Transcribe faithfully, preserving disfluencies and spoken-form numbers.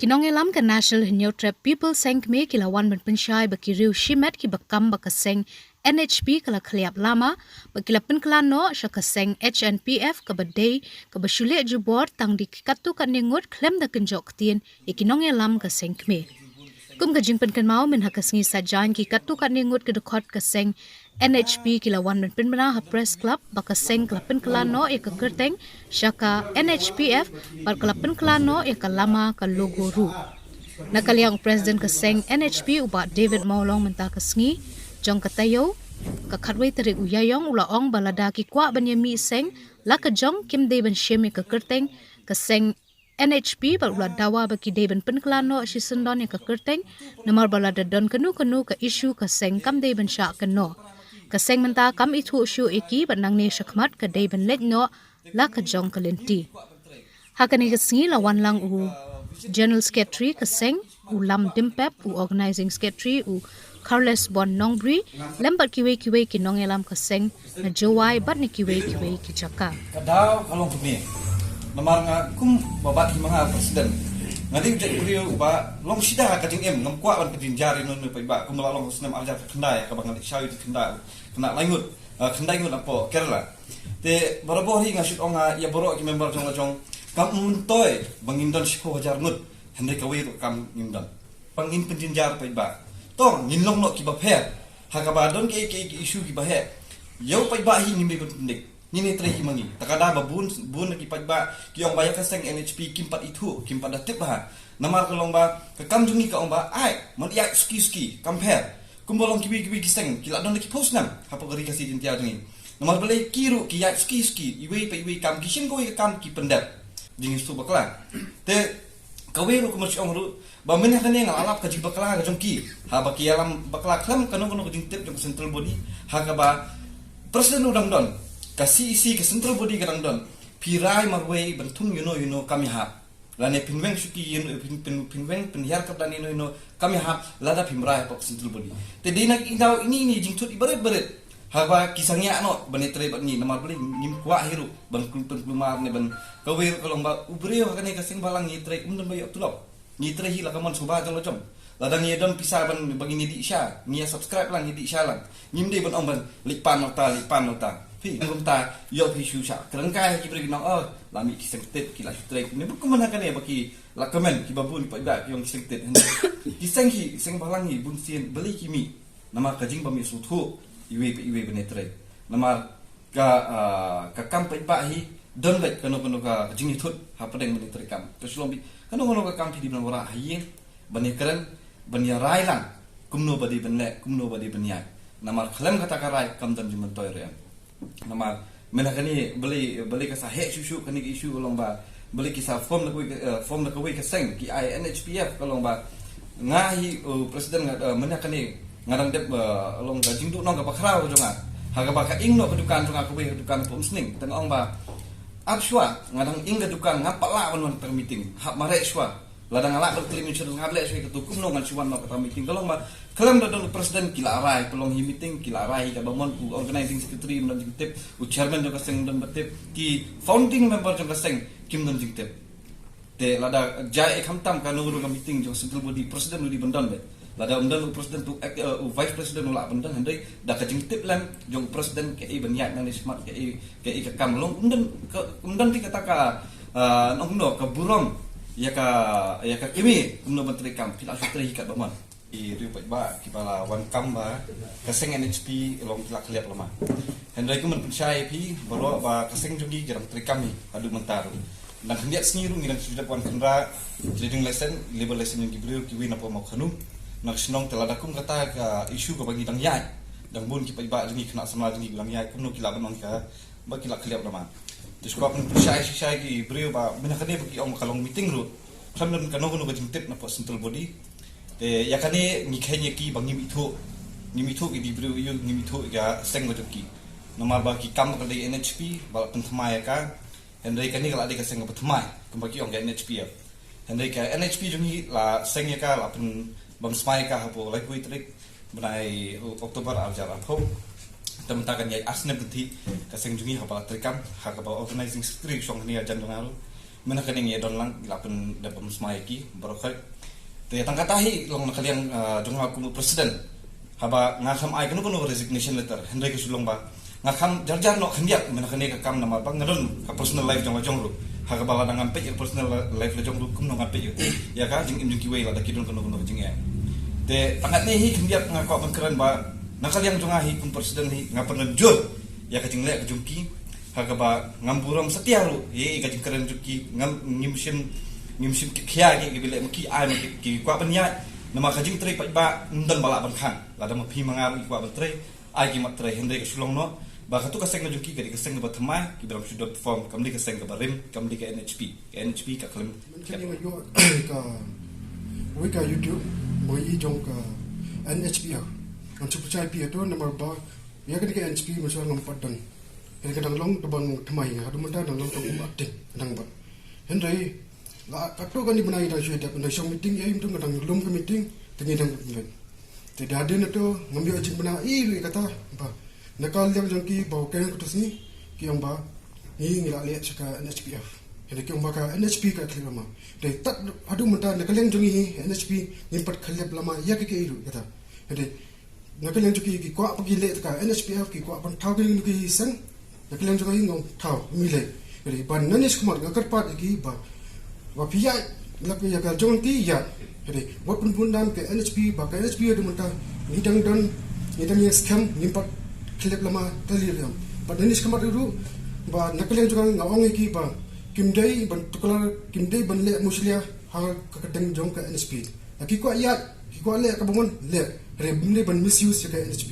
Ki nongïalam ka National Hynñiewtrep People Seng Kmie ki la wan ban pynshai ba ki riew shimet kiba kam ba ka seng N H P ka la khliap lama, ba ki la pynkylla noh sha ka seng H N P F kaba dei kaba shu leh jubor tang da ki katto katne ngut khlem da kynjoh ktien ïa ki nongïalam ka seng kmie. Kum ka jingpynkynmaw mynha ka sngi Saitjaiñ, ki katto katne ngut ki dkhot ka seng N H P ki la wan ban pynbna ha Press Club ba ka seng ka la pynkylla noh ïa ka kyrteng sha ka N H P F bad ka la pynkylla noh ïa ka lama, ka logo ruh. Na ka liang u President ka seng N H P u Bah David Mawlong mynta ka sngi jong ka taïew ka khatwei tarik u Ïaïong u la ong ba lada ki kwah ban ïamih seng la ka jong, kim dei ban shim ïa ka kyrteng ka seng N H P bad u la dawa ba ki dei ban pynkylla noh shisyndon ïa ka kyrteng, namar ba lada don kano kano ka issue ka seng kam dei ban shah kynnoh. Ka seng mynta kam ithuh shuh ïa ki bad nangne shakhmat ka dei ban leit noh la ka jong ka lynti. Ha kane ka sngi la wan lang u General Secretary ka seng u Lam Dimpep, u Organizing Secretary u Carles Bon Nongbri, lem bad kiwei kiwei ki nongïalam ka seng na Jowai bad na kiwei kiwei ki jaka. Ka daw ka long kumne. Namar nga kum ba bat hi ma nga president, nga dei u jaitbynriew ba long shida ka jingim, ngam kwah ban pynjynjar ïa uno uno u paidbah, kum ba la long ha u snem arhajar khyndai kaba nga dei shaw ïa ki khyndai, khyndai lai ngut, ah, khyndai ngut hapoh Kerala. Te barabor hi nga shu ong ha ïa baroh ki member jong la jong, kam myntoi ba ngin don shiphew hajar ngut hynrei kawei ruh kam ngim don. Ba ngin pynjynjar paidbah, to ngin long noh kiba pher. Ha kaba don ki, ki, ki issue kiba heh, ïa u paidbah hi ngim dei ban pyndik. Ngin ïatrei hi ma ngi. Ta ka daw ba bun, bun na ki paidbah ki ong ba ïa ka seng N H P kim pat ithuh, kim pat da tip bha. Namar ka long ba ka kam jong ngi ka ong ba ai, mon ïaid suki suki, kam pher. Kumba long kiwei kiwei ki seng ki la don da ki phew snem hapoh ka Ri Khasi Jaiñtia jong ngi. Namar balei ki ruh ki ïaid suki suki, iwei pa iwei kam, ki shim kawei ka kam ki pyndep. Jingïasngewthuh bakla. Te kawei ruh kumba shu ong ruh ba mynha kane nga la lap ka jingbakla ka jong ki, haba ki ïalam bakla khlem kano kano ka jingtip jong ka central body. Ha kaba president ruh dang don, ka C E C ka central body ka dang don, phi rai marwei ban thung ïano ïano kam ïahap. Lane phin weng shuki ïano, phin, phin, phin weng pynhiar kyrdan ïano ïano kam ïahap lada phim rai hapoh ka central body. Te dei na ki daw ine ine jingthut ibarit barit haba ki sangeh noh ban ïatrei bad ngi, namar balei ngim kwah hi ruh ban khlem pynkulmar ne ban, kawei ruh ka long ba u briew ha kane ka seng bhalang ïatrei um don ba ïoh tulop. Ngi trei hi la ka mon sngewbha jong la jong. Lada ngi don pisa ban, ba ngin ïa dih sha, ngi ïa subscribe lang, ïa dih sha lang. Ngim dei ban ong ban leit pan nota, leit pan nota. Phi, kumta ïoh phi shu sha kren kai ki briew ki nong, oh, la mih ki seng tit, ki la shu trei. Ne bun kumne ha kane ba ki la comment, kiba bun ki paidbah ki ong ki seng tit. Ki seng hi, seng bhalang hi bun sien balei ki mih. Namar ka jingbym ïasngewthuh iwei pa iwei ban ïatrei. Namar ka, ah, ka kam paidbah hi don beit kano kano ka jingïathut hapdeng ban ïatrei kam. Ka shu long beit kano kano ka kam phi dei ban wanrah ha ïing, ban ïakren, ban ïarai lang kumno ba dei ban leh, kumno ba dei ban ïaid. Namar khlem kata ka rai kam don jingmyntoi ruh em. Namar mynha kane balei, balei ka sa heh shuh shuh kane ka issue ka long ba balei ki sa form da kawei ka, eh, form da kawei ka seng, ki ai N H P F, ka long ba nga hi, uh, president nga, uh, mynha kane nga dang dep, uh, long ka jingduhnong kaba khraw jong nga. Ha kaba ka ing noh ka dukan jong nga, kawei ka dukan hapoh Umsning. Te nga ong ba ap shuwa, nga dang ing ka dukan, ngam pat lah ban wan tang meeting, hap mareh shuwa. Lada nga lah ban claim insurance, nga leh shuwa katu, kumno ngan shu wan noh kata meeting. Ka long ba khlem da don u president ki la rai pynlong hi meeting, ki la rai hi katba mon, u organizing secretary um don jingtip, u chairman jong ka seng um don ba tip, ki founding member jong ka seng kim don jingtip. Te lada jia e khamtam kano kano ka meeting jong central body, president u dei ban don beit. Lada um don u president, u ek-, eh, u vice president u lah ban don, hynrei da ka jingtip lem jong u president kaei ban ïaid nangne shakhmat, kaei, kaei ka kam long, um don ka, um don beit kata ka, ah, nongno ka burom ïa ka, ïa ka kmie kumno ban trei kam, phi la shu trei hi katba mon. Ki riew paidbah kiba la wan kam ba ka seng N H P long ki la khliap lama. Hynrei kumne pynshai ïa phi baroh ba ka seng jong ngi ki dang trei kam hi haduh mynta ruh. Dang khyndiat sngi ruh ngi dang shu dep wan khynra trading license, labour license jong ki briew kiwei na pdeng Mawkhanu. Na ka shnong te lada kum kata ka issue kaba ngi dang ïaid, dang bun ki paidbah jong ngi, khynnah samla jong ngi ki dang ïaid, kumno ki lah ban ong ka ba ki la khliap lama. Te shu kwah pynshai shisha ïa ki briew ba mynha kane ba ki ong ba ka long meeting ruh, khlem don kano kano ka jingtip na pdeng central body. Te ïa kane ngi kheiñ ïa ki ba ngim ithuh, ngim ithuh ïa ki briew, ïa ngim ithuh ïa ka seng ka jong ki. Namar ba ki kam ba ka dei N H P ba la pynthymmai ïa ka. Hynrei kane ka la dei ka seng kaba thymmai kumba ki ong ka N H P F. Hynrei ka N H P jong ngi la seng ïa ka, la pynbam smai ïa ka hapoh laiphew tarik bnai October arhajar arphew. Te mynta kan ïaid ar snem pynthih ka seng jong ngi haba la treikam, ha kaba organizing secretary shong hangne hajan jong nga ruh. Mynta kane ngi don lang, la pyndep bam smai ki baroh khoit. Te tang kata hi long na ka liang jong nga kum u president. Haba nga kham ai kano kano resignation letter, hynrei ka shu long ba nga kham jar jar noh khyndiat mynta kane ka kam namar ba nga don ka personal life jong la jong ruh. Ha kaba lada ngam peit ïa ka personal life la jong ruh kumno ngam peit ïa ka jingim jong kiwei lada ki don kano kano ka jingeh. Te tang katne hi khyndiat nga kwah ban kren ba na ka liang jong nga hi kum president hi nga pynrem jur ïa ka jingleh ka jong ki. Ha kaba ngam burom satia ruh ïa ka jingkren jong ki, ngam, ngim shym, ngim shym khia ki, ki ba leh ma ki, ai ma ki, ki kwah ban ïaid. Namar ka jingtrei pat ba ym don ba lah ban khang. Lada ma phi ma nga ruh ki kwah ban trei, ai ki mat trei, hynrei ka shu long noh ba katu ka seng ka jong ki ka dei ka seng kaba thymmai, kiba dang shu don perform, kam dei ka seng kaba rim, kam dei ka N H P. Ka N H P ka khlem. Mynta nga ïoh ka, wei ka YouTube ba i jong ka N H P. Ngan shu pynshai phi ïa to namar ba ïa kane ka N H P mynshwa ngam pat don. Kane ka dang long tang ba thymmai, haduh mynta dang long tang kum acting dang bad. Hynrei la katto katne bnai dang shu dep, dang shu meeting, ïa im tu nga dang lum ka meeting, te ngi dang bad. Te da hadien to ngam ïoh jingbna ei ruh ïa kata ba na ka liang jong ki ba u kren katu sngi ki ong ba ngi ngi la leh sha ka N H P F. Hynrei ki ong ba ka N H P ka khyllem lama. Te tad haduh mynta na ka liang jong ngi N H P ngim pat khyllem lama ïa ka kaei ruh kata. Hynrei na ka liang jong ki ki kwah ba ki leh ka N H P F, ki kwah ban thaw ki ki seng. Na ka liang jong ngi ngam thaw, ym leh. Hynrei ba nangne shakhmat nga kyrpad ïa ki ba, ba phi ïaid la ka ïa ka jong ki ïaid. Hynrei wat pynbun dam ka N H P, ba ka N H P haduh mynta ngi dang don, ngi dang ïeng skhem, ngim pat khyllem lama tali riam. Ba nangne shakhmat ruh ba na ka liang jong nga ong ïa ki ba kim dei ban tuklar, kim dei ban leh mushlia ha ka kyrteng jong ka N H P. Ki kwah ïaid, ki kwah leh kaba mon leh, hynrei ym dei ban misuse ïa ka N H P.